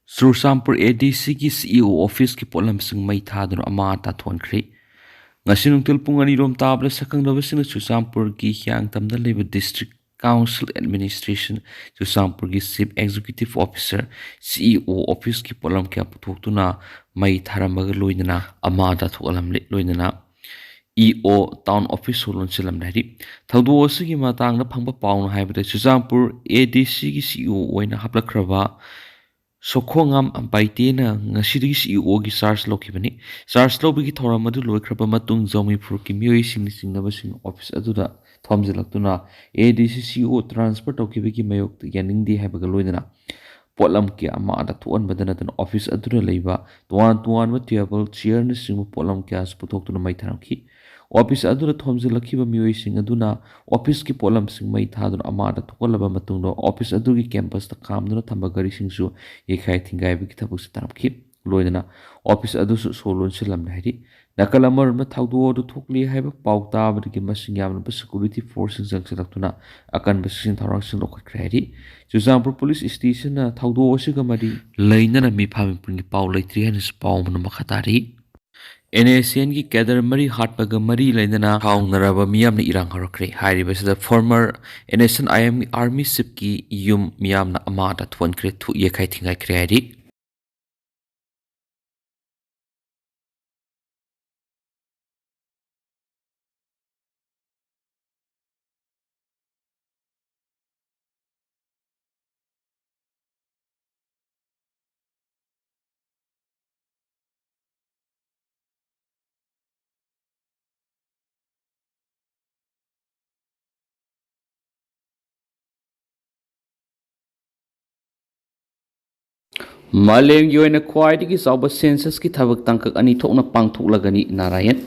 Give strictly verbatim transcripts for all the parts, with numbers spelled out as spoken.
Churachandpur A D Cꯒꯤ C E O officeꯀꯤ ꯄꯣꯠꯂꯝꯁꯤꯡ ꯃꯩ ꯊꯥꯗꯨꯅ ꯑꯃꯥꯡ ꯑꯇꯥ ꯊꯣꯛꯍꯟꯈ꯭ꯔꯦ꯫ ꯉꯁꯤ ꯅꯨꯡꯊꯤꯜ ꯄꯨꯡ ꯑꯅꯤꯔꯣꯝ ꯇꯥꯕꯗ ꯁꯛꯈꯪꯗꯕꯁꯤꯡꯅ ꯆꯨꯔꯆꯥꯟꯄꯨꯔꯒꯤ ꯍꯤꯌꯥꯡꯇꯝꯗ ꯂꯩꯕ District Council Administration, ꯆꯨꯔꯆꯥꯟꯄꯨꯔꯒꯤ Chief Executive Officer, C E O officeꯀꯤ ꯄꯣꯠꯂꯝ ꯀꯌꯥ ꯄꯨꯊꯣꯛꯇꯨꯅ ꯃꯩ ꯊꯥꯔꯝꯕꯒ ꯂꯣꯏꯅꯅ ꯑꯃꯥꯡ ꯑꯇꯥ ꯊꯣꯛꯍꯜꯂꯝꯂꯦ꯫ ꯂꯣꯏꯅꯅ E O town office ꯁꯣ ꯂꯣꯟꯁꯤꯜꯂꯝꯂꯦ ꯍꯥꯏꯔꯤ꯫ ꯊꯧꯗꯣꯛ ꯑꯁꯤꯒꯤ ꯃꯇꯥꯡꯗ ꯐꯪꯕ ꯄꯥꯎꯅ ꯍꯥꯏꯕꯗ, Churachandpur A D Cꯒꯤ C E O ꯑꯣꯏꯅ ꯍꯥꯞꯂꯛꯈ꯭ꯔꯕ ꯁꯣꯈꯣꯉꯥꯝ ꯕꯥꯏꯇꯦꯅ ꯉꯁꯤꯗꯒꯤ C E Oꯒꯤ charge ꯂꯧꯈꯤꯕꯅꯤ꯫ Charge ꯂꯧꯕꯒꯤ ꯊꯧꯔꯝ ꯑꯗꯨ ꯂꯣꯏꯈ꯭ꯔꯕ ꯃꯇꯨꯡ, ꯖꯧꯃꯤ ꯐꯨꯔꯨꯞꯀꯤ ꯃꯤꯑꯣꯏꯁꯤꯡꯅ ꯆꯤꯡꯅꯕꯁꯤꯡ office ꯑꯗꯨꯗ ꯊꯣꯝꯖꯤꯜꯂꯛꯇꯨꯅ A D C C E O transfer ꯇꯧꯈꯤꯕꯒꯤ ꯃꯥꯌꯣꯛꯇ ꯌꯥꯅꯤꯡꯗꯦ ꯍꯥꯏꯕꯒ ꯂꯣꯏꯅꯅ ꯄꯣꯠꯂꯝ ꯀꯌꯥ ꯑꯃꯥꯡ ꯑꯇꯥ ꯊꯣꯛꯍꯟꯕꯗ ꯅꯠꯇꯅ office ꯑꯗꯨꯗ ꯂꯩꯕ ꯇꯣꯉꯥꯟ ꯇꯣꯉꯥꯟꯕ table, chairꯅꯆꯤꯡꯕ ꯄꯣꯠꯂꯝ ꯀꯌꯥꯁꯨ ꯄꯨꯊꯣꯛꯇꯨꯅ ꯃꯩ ꯊꯥꯔꯝꯈꯤ꯫ Office ꯑꯗꯨꯗ ꯊꯣꯝꯖꯤꯜꯂꯛꯈꯤꯕ ꯃꯤꯑꯣꯏꯁꯤꯡ ꯑꯗꯨꯅ officeꯀꯤ ꯄꯣꯠꯂꯝꯁꯤꯡ ꯃꯩ ꯊꯥꯗꯨꯅ ꯑꯃꯥꯡ ꯑꯇꯥ ꯊꯣꯛꯍꯜꯂꯕ ꯃꯇꯨꯡꯗ, office ꯑꯗꯨꯒꯤ campusꯇ ꯈꯥꯝꯗꯨꯅ ꯊꯝꯕ ꯒꯥꯔꯤꯁꯤꯡꯁꯨ ꯌꯩꯈꯥꯏ ꯊꯤꯡꯒꯥꯏꯕꯒꯤ ꯊꯕꯛꯁꯨ ꯇꯧꯔꯝꯈꯤ꯫ ꯂꯣꯏꯅꯅ office ꯑꯗꯨꯁꯨ ꯁꯣ ꯂꯣꯟꯁꯤꯜꯂꯝꯂꯦ ꯍꯥꯏꯔꯤ꯫ ꯅꯥꯀꯜ ꯑꯃꯔꯣꯝꯗ ꯊꯧꯗꯣꯛ ꯑꯗꯨ ꯊꯣꯛꯂꯤ ꯍꯥꯏꯕ ꯄꯥꯎ ꯇꯥꯕꯗꯒꯤ ꯃꯁꯤꯡ ꯌꯥꯝꯂꯕ security forceꯁꯤꯡ ꯆꯪꯁꯤꯜꯂꯛꯇꯨꯅ ꯑꯀꯟꯕ ꯆꯦꯛꯁꯤꯟ ꯊꯧꯔꯥꯡꯁꯤꯡ ꯂꯧꯈꯠꯈ꯭ꯔꯦ ꯍꯥꯏꯔꯤ꯫ ꯆꯨꯔꯆꯥꯟꯄꯨꯔ police stationꯅ ꯊꯧꯗꯣꯛ ꯑꯁꯤꯒ ꯃꯔꯤ ꯂꯩꯅꯅ ꯃꯤꯐꯥ ꯃꯤꯄꯨꯝꯒꯤ ꯄꯥꯎ ꯂꯩꯇ꯭ꯔꯤ ꯍꯥꯏꯅꯁꯨ ꯄꯥꯎ ꯑꯃꯅ ꯃꯈꯥ ꯇꯥꯔꯤ꯫ NSCNꯒꯤ cadre ꯃꯔꯤ ꯍꯥꯠꯄꯒ ꯃꯔꯤ ꯂꯩꯅꯅ ꯁꯥꯎꯅꯔꯕ ꯃꯤꯌꯥꯝꯅ ꯏꯔꯥꯡ ꯍꯧꯔꯛꯈ꯭ꯔꯦ꯫ ꯍꯥꯏꯔꯤꯕꯁꯤꯗ former NSCN IM army chiefꯀꯤ ꯌꯨꯝ ꯃꯤꯌꯥꯝꯅ ꯑꯃꯥꯡ ꯑꯇꯥ ꯊꯣꯛꯍꯟꯈ꯭ꯔꯦ, ꯊꯨ-, ꯌꯩꯈꯥꯏ ꯊꯤꯡꯒꯥꯏꯈ꯭ꯔꯦ ꯍꯥꯏꯔꯤ꯫ ꯃꯥꯂꯦꯝꯒꯤ ꯑꯣꯏꯅ ꯈ꯭ꯋꯥꯏꯗꯒꯤ ꯆꯥꯎꯕ censusꯀꯤ ꯊꯕꯛ ꯇꯥꯡꯀꯛ ꯑꯅꯤ ꯊꯣꯛꯅ ꯄꯥꯡꯊꯣꯛꯂꯒꯅꯤ, ꯅꯥꯔꯥꯌꯟ꯫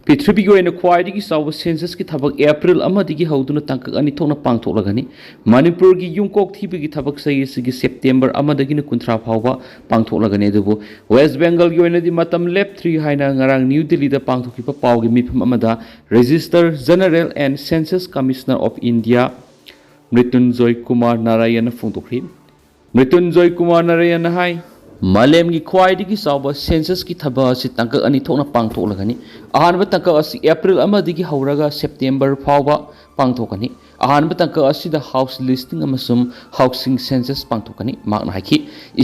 ꯄ꯭ꯔꯤꯊꯤꯕꯤꯒꯤ ꯑꯣꯏꯅ ꯈ꯭ꯋꯥꯏꯗꯒꯤ ꯆꯥꯎꯕ censusꯀꯤ ꯊꯕꯛ April ꯑꯃꯗꯒꯤ ꯍꯧꯗꯨꯅ ꯇꯥꯡꯀꯛ ꯑꯅꯤ ꯊꯣꯛꯅ ꯄꯥꯡꯊꯣꯛꯂꯒꯅꯤ꯫ ꯃꯅꯤꯄꯨꯔꯒꯤ ꯌꯨꯝꯀꯣꯛ ꯊꯤꯕꯒꯤ ꯊꯕꯛ ꯆꯍꯤ ꯑꯁꯤꯒꯤ September ꯑꯃꯗꯒꯤꯅ ꯀꯨꯟꯊ꯭ꯔꯥ ꯐꯥꯎꯕ ꯄꯥꯡꯊꯣꯛꯂꯒꯅꯤ꯫ ꯑꯗꯨꯕꯨ West Bengalꯒꯤ ꯑꯣꯏꯅꯗꯤ ꯃꯇꯝ ꯂꯦꯞꯇ꯭ꯔꯤ ꯍꯥꯏꯅ ꯉꯔꯥꯡ New Delhiꯗ ꯄꯥꯡꯊꯣꯛꯈꯤꯕ ꯄꯥꯎꯒꯤ ꯃꯤꯐꯝ ꯑꯃꯗ Registrar General and Census Commissioner of India ꯃ꯭ꯔꯤꯇꯨꯟꯖꯣꯏ Kumar ꯅꯥꯔꯥꯌꯟꯅ ꯐꯣꯡꯗꯣꯛꯈꯤ꯫ ꯃ꯭ꯔꯤꯇꯨꯟꯖꯣꯏ ꯀꯨꯃꯥꯔ ꯅꯥꯔꯥꯌꯟꯅ ꯍꯥꯏ, ꯃꯥꯂꯦꯝꯒꯤ ꯈ꯭ꯋꯥꯏꯗꯒꯤ ꯆꯥꯎꯕ ꯁꯦꯟꯁꯁꯀꯤ ꯊꯕꯛ ꯑꯁꯤ ꯇꯥꯡꯀꯛ ꯑꯅꯤ ꯊꯣꯛꯅ ꯄꯥꯡꯊꯣꯛꯂꯒꯅꯤ꯫ ꯑꯍꯥꯟꯕ ꯇꯥꯡꯀꯛ ꯑꯁꯤ ꯑꯦꯄ꯭ꯔꯤꯜ ꯑꯃꯗꯒꯤ ꯍꯧꯔꯒ ꯁꯦꯞꯇꯦꯝꯕꯔ ꯐꯥꯎꯕ ꯄꯥꯡꯊꯣꯛꯀꯅꯤ꯫ ꯑꯍꯥꯟꯕ ꯇꯥꯡꯀꯛ ꯑꯁꯤꯗ ꯍꯥꯎꯁ ꯂꯤꯁꯇꯤꯡ ꯑꯃꯁꯨꯡ ꯍꯥꯎꯁꯤꯡ ꯁꯦꯟꯁꯁ ꯄꯥꯡꯊꯣꯛꯀꯅꯤ꯫ ꯃꯍꯥꯛꯅ ꯍꯥꯏꯈꯤ,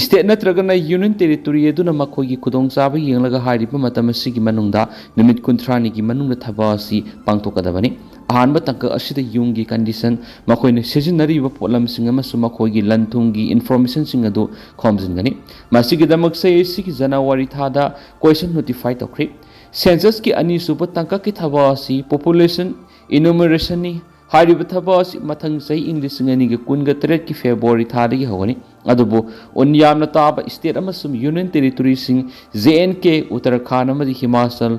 ꯁ꯭ꯇꯦꯠ ꯅꯠꯇ꯭ꯔꯒꯅ ꯌꯨꯅꯤꯌꯟ ꯇꯦꯔꯤꯇꯣꯔꯤ ꯑꯗꯨꯅ ꯃꯈꯣꯏꯒꯤ ꯈꯨꯗꯣꯡꯆꯥꯕ ꯌꯦꯡꯂꯒ ꯍꯥꯏꯔꯤꯕ ꯃꯇꯝ ꯑꯁꯤꯒꯤ ꯃꯅꯨꯡꯗ ꯅꯨꯃꯤꯠ ꯀꯨꯟꯊ꯭ꯔꯥꯅꯤꯒꯤ ꯃꯅꯨꯡꯗ ꯊꯕꯛ ꯑꯁꯤ ꯄꯥꯡꯊꯣꯛꯀꯗꯕꯅꯤ꯫ ꯑꯍꯥꯟꯕ ꯇꯥꯡꯀꯛ ꯑꯁꯤꯗ ꯌꯨꯝꯒꯤ ꯀꯟꯗꯤꯁꯟ, ꯃꯈꯣꯏꯅ ꯁꯤꯖꯤꯟꯅꯔꯤꯕ ꯄꯣꯠꯂꯝꯁꯤꯡ ꯑꯃꯁꯨꯡ ꯃꯈꯣꯏꯒꯤ ꯂꯟ-ꯊꯨꯝꯒꯤ ꯏꯟꯐꯣꯔꯃꯦꯁꯟꯁꯤꯡ ꯑꯗꯨ ꯈꯣꯝꯖꯤꯟꯒꯅꯤ꯫ ꯃꯁꯤꯒꯤꯗꯃꯛ ꯁꯦ ꯑꯦꯁ ꯁꯤꯒꯤ ꯖꯅꯋꯥꯔꯤ ꯊꯥꯗ ꯀꯣꯏꯁꯟ ꯅꯣꯇꯤꯐꯥꯏ ꯇꯧꯈ꯭ꯔꯤ꯫ ꯁꯦꯟꯁꯁꯀꯤ ꯑꯅꯤꯁꯨꯕ ꯇꯥꯡꯀꯛꯀꯤ ꯊꯕꯛ ꯑꯁꯤ ꯄꯣꯄꯨꯂꯦꯁꯟ ꯏꯅꯨꯃꯔꯦꯁꯟꯅꯤ꯫ ꯍꯥꯏꯔꯤꯕ ꯊꯕꯛ ꯑꯁꯤ ꯃꯊꯪ ꯆꯍꯤ ꯏꯪ ꯂꯤꯁꯤꯡ ꯑꯅꯤꯒ ꯀꯨꯟꯒ ꯇꯔꯦꯠꯀꯤ ꯐꯦꯕ꯭ꯔꯨꯋꯥꯔꯤ ꯊꯥꯗꯒꯤ ꯍꯧꯒꯅꯤ꯫ ꯑꯗꯨꯕꯨ ꯎꯟ ꯌꯥꯝꯅ ꯇꯥꯕ ꯁ꯭ꯇꯦꯠ ꯑꯃꯁꯨꯡ ꯌꯨꯅꯤꯌꯟ ꯇꯦꯔꯤꯇꯣꯔꯤꯁꯤꯡ, ꯖꯦ ꯑꯦꯟ ꯀꯦ, ꯎꯠꯇꯔꯈꯥꯟ ꯑꯃꯗꯤ ꯍꯤꯃꯥꯆꯜ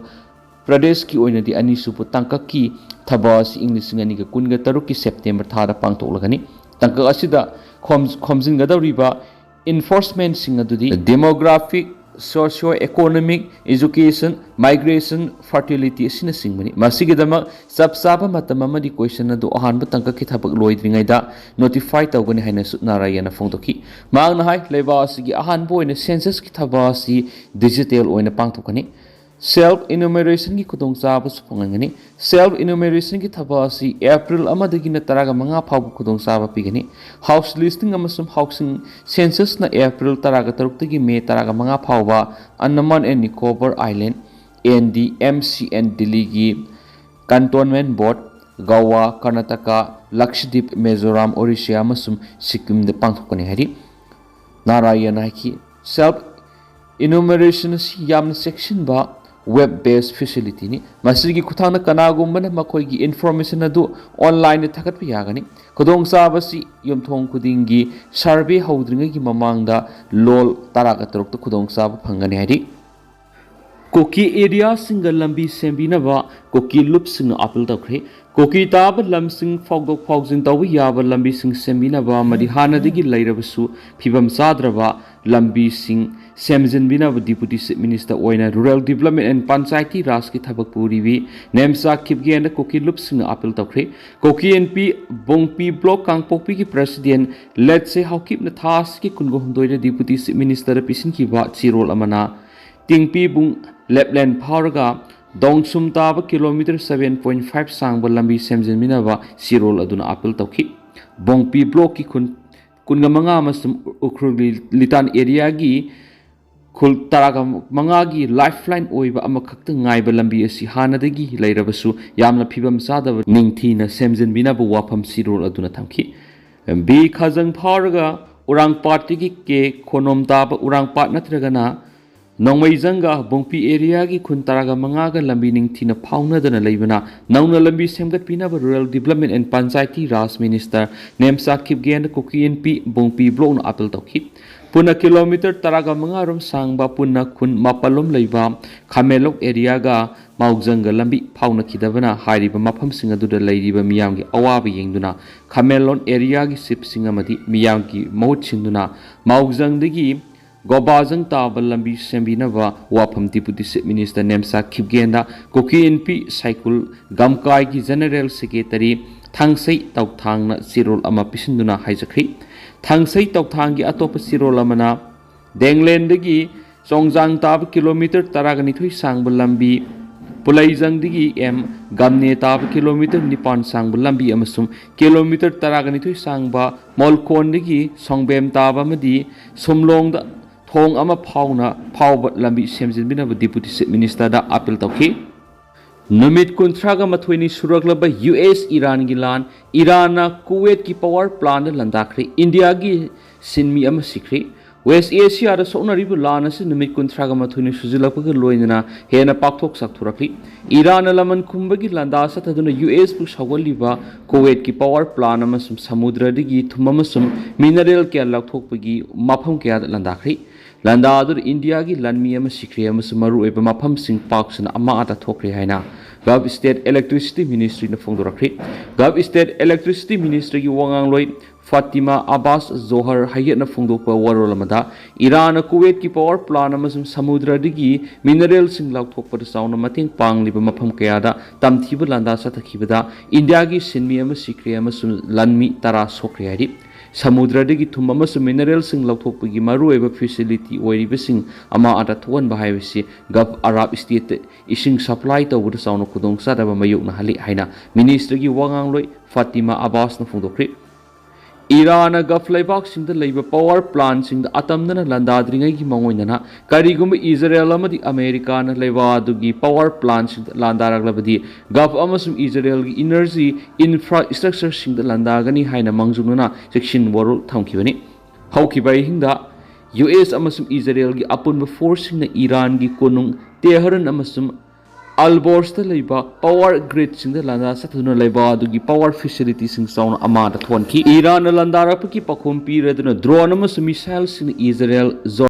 ꯄ꯭ꯔꯗꯦꯁꯀꯤ ꯑꯣꯏꯅꯗꯤ ꯑꯅꯤꯁꯨꯕ ꯇꯥꯡꯀꯛꯀꯤ ꯊꯕꯛ ꯑꯁꯤ ꯏꯪ ꯂꯤꯁꯤꯡ ꯑꯅꯤꯒ ꯀꯨꯟꯒ ꯇꯔꯨꯛꯀꯤ ꯁꯦꯞꯇꯦꯝꯕꯔ ꯊꯥꯗ ꯄꯥꯡꯊꯣꯛꯂꯒꯅꯤ꯫ ꯇꯥꯡꯀꯛ ꯑꯁꯤꯗ ꯈꯣꯝ-, ꯈꯣꯝꯖꯤꯟꯒꯗꯧꯔꯤꯕ ꯏꯟꯐꯣꯔꯁꯃꯦꯟꯁꯤꯡ ꯑꯗꯨꯗꯤ demographic, socio economic, education, migration, fertility ꯑꯁꯤꯅꯆꯤꯡꯕꯅꯤ꯫ ꯃꯁꯤꯒꯤꯗꯃꯛ ꯆꯞ ꯆꯥꯕ ꯃꯇꯝ ꯑꯃꯗꯤ ꯀꯣꯏꯁꯟ ꯑꯗꯨ ꯑꯍꯥꯟꯕ ꯇꯥꯡꯀꯛꯀꯤ ꯊꯕꯛ ꯂꯣꯏꯗ꯭ꯔꯤꯉꯩꯗ ꯅꯣꯇꯤꯐꯥꯏ ꯇꯧꯒꯅꯤ ꯍꯥꯏꯅꯁꯨ ꯅꯥꯔꯥꯌꯟꯅ ꯐꯣꯡꯗꯣꯛꯈꯤ꯫ ꯃꯍꯥꯛꯅ ꯍꯥꯏ, ꯂꯩꯕꯥꯛ ꯑꯁꯤꯒꯤ ꯑꯍꯥꯟꯕ ꯑꯣꯏꯅ ꯁꯦꯟꯁꯁꯀꯤ ꯊꯕꯛ ꯑꯁꯤ ꯗꯤꯖꯤꯇꯦꯜ ꯑꯣꯏꯅ ꯄꯥꯡꯊꯣꯛꯀꯅꯤ꯫ ꯁꯦꯜꯐ ꯏꯅꯨꯃꯔꯦꯁꯟꯒꯤ ꯈꯨꯗꯣꯡꯆꯥꯕꯁꯨ ꯐꯪꯍꯟꯒꯅꯤ꯫ ꯁꯦꯜꯐ ꯏꯅꯨꯃꯔꯦꯁꯟꯒꯤ ꯊꯕꯛ ꯑꯁꯤ ꯑꯦꯄ꯭ꯔꯤꯜ ꯑꯃꯗꯒꯤꯅ ꯇꯔꯥꯒ ꯃꯉꯥ ꯐꯥꯎꯕ ꯈꯨꯗꯣꯡꯆꯥꯕ ꯄꯤꯒꯅꯤ꯫ ꯍꯥꯎꯁ ꯂꯤꯁꯇꯤꯡ ꯑꯃꯁꯨꯡ ꯍꯥꯎꯁꯤꯡ ꯁꯦꯟꯁꯁꯅ ꯑꯦꯄ꯭ꯔꯤꯜ ꯇꯔꯥꯒ ꯇꯔꯨꯛꯇꯒꯤ ꯃꯦ ꯇꯔꯥꯒ ꯃꯉꯥ ꯐꯥꯎꯕ Andaman and Nicobar island, N D M C and ꯗꯤꯜꯂꯤꯒꯤ ꯀꯟꯇꯣꯟꯃꯦꯟ ꯕꯣꯔꯗ, ꯒꯋꯥ, ꯀꯔꯅꯥꯇꯀꯥ, ꯂꯛꯁꯗꯤꯞ, ꯃꯤꯖꯣꯔꯥꯝ, ꯑꯣꯔꯤꯁꯥ ꯑꯃꯁꯨꯡ ꯁꯤꯛꯀꯤꯝꯗ ꯄꯥꯡꯊꯣꯛꯀꯅꯤ ꯍꯥꯏꯔꯤ꯫ ꯅꯥꯔꯥꯌꯟꯅ ꯍꯥꯏꯈꯤ, ꯁꯦꯜꯐ ꯏꯅꯨꯃꯔꯦꯁꯟ ꯑꯁꯤ ꯌꯥꯝꯅ ꯆꯦꯛꯁꯤꯟꯕ ꯋꯦꯕ ꯕꯦꯁ ꯐꯦꯁꯤꯂꯤꯇꯤꯅꯤ꯫ ꯃꯁꯤꯒꯤ ꯈꯨꯠꯊꯥꯡꯗ ꯀꯅꯥꯒꯨꯝꯕꯅ ꯃꯈꯣꯏꯒꯤ ꯏꯟꯐꯣꯔꯃꯦꯁꯟ ꯑꯗꯨ ꯑꯣꯟꯂꯥꯏꯟꯗ ꯊꯥꯒꯠꯄ ꯌꯥꯒꯅꯤ꯫ ꯈꯨꯗꯣꯡꯆꯥꯕꯁꯤ ꯌꯨꯝꯊꯣꯡ ꯈꯨꯗꯤꯡꯒꯤ ꯁꯔꯚꯦ ꯍꯧꯗ꯭ꯔꯤꯉꯩꯒꯤ ꯃꯃꯥꯡꯗ ꯂꯣꯜ ꯇꯔꯥꯒ ꯇꯔꯨꯛꯇ ꯈꯨꯗꯣꯡꯆꯥꯕ ꯐꯪꯒꯅꯤ ꯍꯥꯏꯔꯤ꯫ ꯀꯨꯀꯤ ꯑꯦꯔꯤꯌꯥꯁꯤꯡꯒ ꯂꯝꯕꯤ ꯁꯦꯝꯕꯤꯅꯕ ꯀꯨꯀꯤ ꯂꯨꯞꯁꯤꯡꯅ ꯑꯥꯄꯤꯜ ꯇꯧꯈ꯭ꯔꯦ꯫ ꯀꯨꯀꯤ ꯇꯥꯕ ꯂꯝꯁꯤꯡ ꯐꯥꯎꯗꯣꯛ ꯐꯥꯎꯖꯤꯟ ꯇꯧꯕ ꯌꯥꯕ ꯂꯝꯕꯤꯁꯤꯡ ꯁꯦꯝꯕꯤꯅꯕ ꯑꯃꯗꯤ ꯍꯥꯟꯅꯗꯒꯤ ꯂꯩꯔꯕꯁꯨ ꯐꯤꯕꯝ ꯆꯥꯗ꯭ꯔꯕ ꯂꯝꯕꯤꯁꯤꯡ ꯁꯦꯝꯖꯤꯟꯕꯤꯅꯕ Deputy Chief Minister ꯑꯣꯏꯅ Rural Development and Panchayati Rajꯀꯤ ꯊꯕꯛ ꯄꯨꯔꯤꯕꯤ ꯅꯦꯝꯆꯥ ꯈꯤꯞꯒꯦꯟꯗ ꯀꯨꯀꯤ ꯂꯨꯞꯁꯤꯡꯅ ꯑꯥꯄꯤꯜ ꯇꯧꯈ꯭ꯔꯦ꯫ ꯀꯨꯀꯤ ꯑꯦꯟ ꯄꯤ ꯕꯣꯡꯄꯤ Block ꯀꯥꯡꯄꯣꯛꯄꯤꯒꯤ President ꯂꯦꯠꯁꯦ ꯍꯥꯎꯀꯤꯞꯅ ꯊꯥ ꯑꯁꯤꯒꯤ ꯀꯨꯟꯒ ꯍꯨꯝꯗꯣꯏꯗ Deputy Chief Ministerꯗ ꯄꯤꯁꯤꯟꯈꯤꯕ ꯆꯦꯔꯣꯜ ꯑꯃꯅ ꯇꯤꯡꯄꯤ ꯕꯨꯡ ꯂꯦꯞꯂꯦꯟ ꯐꯥꯎꯔꯒ ꯗꯣꯡꯁꯨꯝ ꯇꯥꯕ kilometre seven point five ꯁꯥꯡꯕ ꯂꯝꯕꯤ ꯁꯦꯝꯖꯤꯟꯕꯤꯅꯕ ꯆꯦꯔꯣꯜ ꯑꯗꯨꯅ ꯑꯥꯄꯤꯜ ꯇꯧꯈꯤ꯫ ꯕꯣꯡꯄꯤ Blockꯀꯤ ꯈꯨꯟ ꯀꯨꯟꯒ ꯃꯉꯥ ꯑꯃꯁꯨꯡ ꯎꯈ꯭ꯔꯨꯜꯒꯤ ꯂꯤꯇꯥꯟ areaꯒꯤ ꯈꯨꯜ ꯇꯔꯥꯒ ꯃꯉꯥꯒꯤ lifeline ꯑꯣꯏꯕ ꯑꯃꯈꯛꯇ ꯉꯥꯏꯕ ꯂꯝꯕꯤ ꯑꯁꯤ ꯍꯥꯟꯅꯗꯒꯤ ꯂꯩꯔꯕꯁꯨ ꯌꯥꯝꯅ ꯐꯤꯕꯝ ꯆꯥꯗꯕ ꯅꯤꯡꯊꯤꯅ ꯁꯦꯝꯖꯤꯟꯕꯤꯅꯕ ꯋꯥꯐꯝ ꯆꯦꯔꯣꯜ ꯑꯗꯨꯅ ꯊꯝꯈꯤ꯫ ꯕꯤ ꯈꯥꯖꯪ ꯐꯥꯎꯔꯒ ꯎꯔꯥꯡꯄꯥꯠꯇꯒꯤ ꯀꯦ ꯈꯣꯅꯣꯝ ꯇꯥꯕ ꯎꯔꯥꯡꯄꯥꯠ ꯅꯠꯇ꯭ꯔꯒꯅ ꯅꯣꯡꯃꯩꯖꯪꯒ ꯕꯣꯡꯄꯤ areaꯒꯤ ꯈꯨꯟ ꯇꯔꯥꯒ ꯃꯉꯥꯒ ꯂꯝꯕꯤ ꯅꯤꯡꯊꯤꯅ ꯐꯥꯎꯅꯗꯅ ꯂꯩꯕꯅ ꯅꯧꯅ ꯂꯝꯕꯤ ꯁꯦꯝꯒꯠꯄꯤꯅꯕ Rural Development and Panchayati Raj Minister Nemcha ꯈꯤꯞꯒꯦꯟꯗ ꯀꯨꯀꯤ ꯑꯦꯟ ꯄꯤ ꯕꯣꯡꯄꯤ Blockꯅ ꯑꯥꯄꯤꯜ ꯇꯧꯈꯤ꯫ ꯄꯨꯟꯅ kilometre ꯇꯔꯥꯒ ꯃꯉꯥ ꯔꯣꯝ ꯁꯥꯡꯕ ꯄꯨꯟꯅ ꯈꯨꯟ ꯃꯥꯄꯜꯂꯣꯝ ꯂꯩꯕ ꯈꯥꯃꯦꯟꯂꯣꯛ areaꯒ ꯃꯥꯎꯖꯪꯒ ꯂꯝꯕꯤ ꯐꯥꯎꯅꯈꯤꯗꯕꯅ ꯍꯥꯏꯔꯤꯕ ꯃꯐꯝꯁꯤꯡ ꯑꯗꯨꯗ ꯂꯩꯔꯤꯕ ꯃꯤꯌꯥꯝꯒꯤ ꯑꯋꯥꯕ ꯌꯦꯡꯗꯨꯅ ꯈꯥꯃꯦꯟꯂꯣꯟ areaꯒꯤ chiefꯁꯤꯡ ꯑꯃꯗꯤ ꯃꯤꯌꯥꯝꯒꯤ ꯃꯍꯨꯠ ꯁꯤꯟꯗꯨꯅ ꯃꯥꯎꯖꯪꯗꯒꯤ ꯒꯣꯕꯥꯖꯪ ꯇꯥꯕ ꯂꯝꯕꯤ ꯁꯦꯝꯕꯤꯅꯕ ꯋꯥꯐꯝ Deputy Chief Minister ꯅꯦꯝꯆꯥ ꯈꯤꯞꯒꯦꯟꯗ ꯀꯨꯀꯤ ꯏꯟꯄꯤ ꯁꯥꯏꯀꯨꯜ ꯒꯝꯀꯥꯏꯒꯤ General Secretary ꯊꯥꯡꯁꯩ ꯇꯧꯊꯥꯡꯅ ꯆꯦꯔꯣꯜ ꯑꯃ ꯄꯤꯁꯤꯟꯗꯨꯅ ꯍꯥꯏꯖꯈ꯭ꯔꯤ꯫ ꯊꯥꯡꯁꯩ ꯇꯧꯊꯥꯡꯒꯤ ꯑꯇꯣꯞꯄ ꯆꯦꯔꯣꯜ ꯑꯃꯅ ꯗꯦꯡꯂꯦꯟꯗꯒꯤ ꯆꯣꯡꯖꯥꯡ ꯇꯥꯕ kilometre ꯇꯔꯥꯒ ꯅꯤꯊꯣꯏ ꯁꯥꯡꯕ ꯂꯝꯕꯤ, ꯄꯨꯂꯩꯖꯪꯗꯒꯤ ꯑꯦꯝ ꯒꯝꯅꯦ ꯇꯥꯕ kilometre ꯅꯤꯄꯥꯟ ꯁꯥꯡꯕ ꯂꯝꯕꯤ ꯑꯃꯁꯨꯡ kilometre ꯇꯔꯥꯒ ꯅꯤꯊꯣꯏ ꯁꯥꯡꯕ ꯃꯣꯜꯀꯣꯟꯗꯒꯤ ꯁꯣꯡꯕꯦꯝ ꯇꯥꯕ ꯑꯃꯗꯤ ꯁꯨꯝꯂꯣꯡꯗ ꯊꯣꯡ ꯑꯃ ꯐꯥꯎꯅ ꯐꯥꯎꯕ ꯂꯝꯕꯤ ꯁꯦꯝꯖꯤꯟꯕꯤꯅꯕ Deputy Chief Ministerꯗ ꯑꯥꯄꯤꯜ ꯇꯧꯈꯤ꯫ ꯅꯨꯃꯤꯠ ꯀꯨꯟꯊ꯭ꯔꯥꯒ ꯃꯥꯊꯣꯏꯅꯤ ꯁꯨꯔꯛꯂꯕ ꯌꯨ ꯑꯦꯁ ꯏꯔꯥꯟꯒꯤ ꯂꯥꯟ, ꯏꯔꯥꯟꯅ ꯀꯨꯋꯦꯠꯀꯤ power plantꯗ ꯂꯥꯟꯗꯥꯈ꯭ꯔꯦ, ꯏꯟꯗꯤꯌꯥꯒꯤ ꯁꯤꯟꯃꯤ ꯑꯃ ꯁꯤꯈ꯭ꯔꯦ꯫ West Asiaꯗ ꯁꯣꯛꯅꯔꯤꯕ ꯂꯥꯟ ꯑꯁꯤ ꯅꯨꯃꯤꯠ ꯀꯨꯟꯊ꯭ꯔꯥꯒ ꯃꯥꯊꯣꯏꯅꯤ ꯁꯨꯖꯤꯜꯂꯛꯄꯒ ꯂꯣꯏꯅꯅ ꯍꯦꯟꯅ ꯄꯥꯛꯊꯣꯛ ꯆꯥꯎꯊꯣꯔꯛꯂꯤ꯫ ꯏꯔꯥꯟꯅ ꯂꯃꯟ ꯈꯨꯝꯕꯒꯤ ꯂꯥꯟꯗꯥ ꯆꯠꯊꯗꯨꯅ ꯌꯨ ꯑꯦꯁꯄꯨ ꯁꯥꯎꯒꯠꯂꯤꯕ ꯀꯨꯋꯦꯠꯀꯤ power plant ꯑꯃꯁꯨꯡ ꯁꯃꯨꯗ꯭ꯔꯗꯒꯤ ꯊꯨꯝ ꯑꯃꯁꯨꯡ mineral ꯀꯌꯥ ꯂꯧꯊꯣꯛꯄꯒꯤ ꯃꯐꯝ ꯀꯌꯥꯗ ꯂꯥꯟꯗꯥꯈ꯭ꯔꯦ꯫ ꯂꯥꯟꯗꯥ ꯑꯗꯨꯗ ꯏꯟꯗꯤꯌꯥꯒꯤ ꯂꯥꯟꯃꯤ ꯑꯃ ꯁꯤꯈ꯭ꯔꯦ ꯑꯃꯁꯨꯡ ꯃꯔꯨꯑꯣꯏꯕ ꯃꯐꯝꯁꯤꯡ ꯄꯥꯛ ꯁꯟꯅ ꯑꯃꯥꯡ ꯑꯇꯥ ꯊꯣꯛꯈ꯭ꯔꯦ ꯍꯥꯏꯅ Gulf State Electricity Ministryꯅ ꯐꯣꯡꯗꯣꯔꯛꯈ꯭ꯔꯤ꯫ Gulf State Electricity Ministryꯒꯤ ꯋꯥꯉꯥꯡꯂꯣꯏ Fatima ꯑꯕꯥꯁ ꯖꯣꯍꯔ ꯍꯌꯦꯠꯅ ꯐꯣꯡꯗꯣꯛꯄ ꯋꯥꯔꯣꯜ ꯑꯃꯗ, ꯏꯔꯥꯟꯅ ꯀꯨꯋꯦꯠꯀꯤ power plant ꯑꯃꯁꯨꯡ ꯁꯃꯨꯗ꯭ꯔꯗꯒꯤ mineralꯁꯤꯡ ꯂꯧꯊꯣꯛꯄꯗ ꯆꯥꯎꯅ ꯃꯇꯦꯡ ꯄꯥꯡꯂꯤꯕ ꯃꯐꯝ ꯀꯌꯥꯗ ꯇꯝꯊꯤꯕ ꯂꯥꯟꯗꯥ ꯆꯠꯊꯈꯤꯕꯗ ꯏꯟꯗꯤꯌꯥꯒꯤ ꯁꯤꯟꯃꯤ ꯑꯃ ꯁꯤꯈ꯭ꯔꯦ ꯑꯃꯁꯨꯡ ꯂꯟꯃꯤ ꯇꯔꯥ ꯁꯣꯛꯈ꯭ꯔꯦ ꯍꯥꯏꯔꯤ꯫ ꯁꯃꯨꯗ꯭ꯔꯗꯒꯤ ꯊꯨꯝ ꯑꯃꯁꯨꯡ mineralꯁꯤꯡ ꯂꯧꯊꯣꯛꯄꯒꯤ ꯃꯔꯨꯑꯣꯏꯕ facility ꯑꯣꯏꯔꯤꯕꯁꯤꯡ ꯑꯃꯥꯟꯗ ꯊꯣꯛꯍꯟꯕ ꯍꯥꯏꯕꯁꯤ Gulf Arab Stateꯇ ꯏꯁꯤꯡ supply ꯇꯧꯕꯗ ꯆꯥꯎꯅ ꯈꯨꯗꯣꯡꯆꯥꯗꯕ ꯃꯥꯌꯣꯛꯅꯍꯜꯂꯤ ꯍꯥꯏꯅ ministryꯒꯤ ꯋꯥꯉꯥꯡꯂꯣꯏ ꯐꯥꯇꯤꯃꯥ ꯑꯕꯥꯁꯅ ꯐꯣꯡꯗꯣꯛꯈ꯭ꯔꯤ꯫ ꯏꯔꯥꯟꯅ Gulf ꯂꯩꯕꯥꯛꯁꯤꯡꯗ ꯂꯩꯕ power plantꯁꯤꯡꯗ ꯑꯇꯝꯅꯅ ꯂꯥꯟꯗꯥꯗ꯭ꯔꯤꯉꯩꯒꯤ ꯃꯥꯡꯑꯣꯏꯅꯅ ꯀꯔꯤꯒꯨꯝꯕ ꯏꯖꯔꯦꯜ ꯑꯃꯗꯤ ꯑꯃꯦꯔꯤꯀꯥꯅ ꯂꯩꯕꯥꯛ ꯑꯗꯨꯒꯤ power plantꯁꯤꯡꯗ ꯂꯥꯟꯗꯥꯔꯛꯂꯕꯗꯤ Gulf ꯑꯃꯁꯨꯡ ꯏꯖꯔꯦꯜꯒꯤ energy infrastructureꯁꯤꯡꯗ ꯂꯥꯟꯗꯥꯒꯅꯤ ꯍꯥꯏꯅ ꯃꯥꯡꯖꯧꯅꯅ ꯆꯦꯛꯁꯤꯟ ꯋꯥꯔꯣꯜ ꯊꯝꯈꯤꯕꯅꯤ꯫ ꯍꯧꯈꯤꯕ ꯑꯍꯤꯡꯗ ꯌꯨ ꯑꯦꯁ ꯑꯃꯁꯨꯡ ꯏꯖꯔꯦꯜꯒꯤ ꯑꯄꯨꯟꯕ forceꯁꯤꯡꯅ ꯏꯔꯥꯟꯒꯤ ꯀꯣꯅꯨꯡ ꯇꯦꯍꯔꯟ ꯑꯃꯁꯨꯡ ꯑꯜꯕꯣꯔꯁꯇ ꯂꯩꯕ power gridꯁꯤꯡꯗ ꯂꯥꯟꯗꯥ ꯆꯠꯊꯗꯨꯅ ꯂꯩꯕ ꯑꯗꯨꯒꯤ power facilityꯁꯤꯡ ꯆꯥꯎꯅ ꯑꯃꯥꯡꯕ ꯊꯣꯛꯍꯟꯈꯤ꯫ ꯏꯔꯥꯟꯅ ꯂꯥꯟꯗꯥꯔꯛꯄꯒꯤ ꯄꯥꯈꯣꯝ ꯄꯤꯔꯗꯨꯅ drone ꯑꯃꯁꯨꯡ missileꯁꯤꯡꯅ ꯏꯖꯔꯦꯜ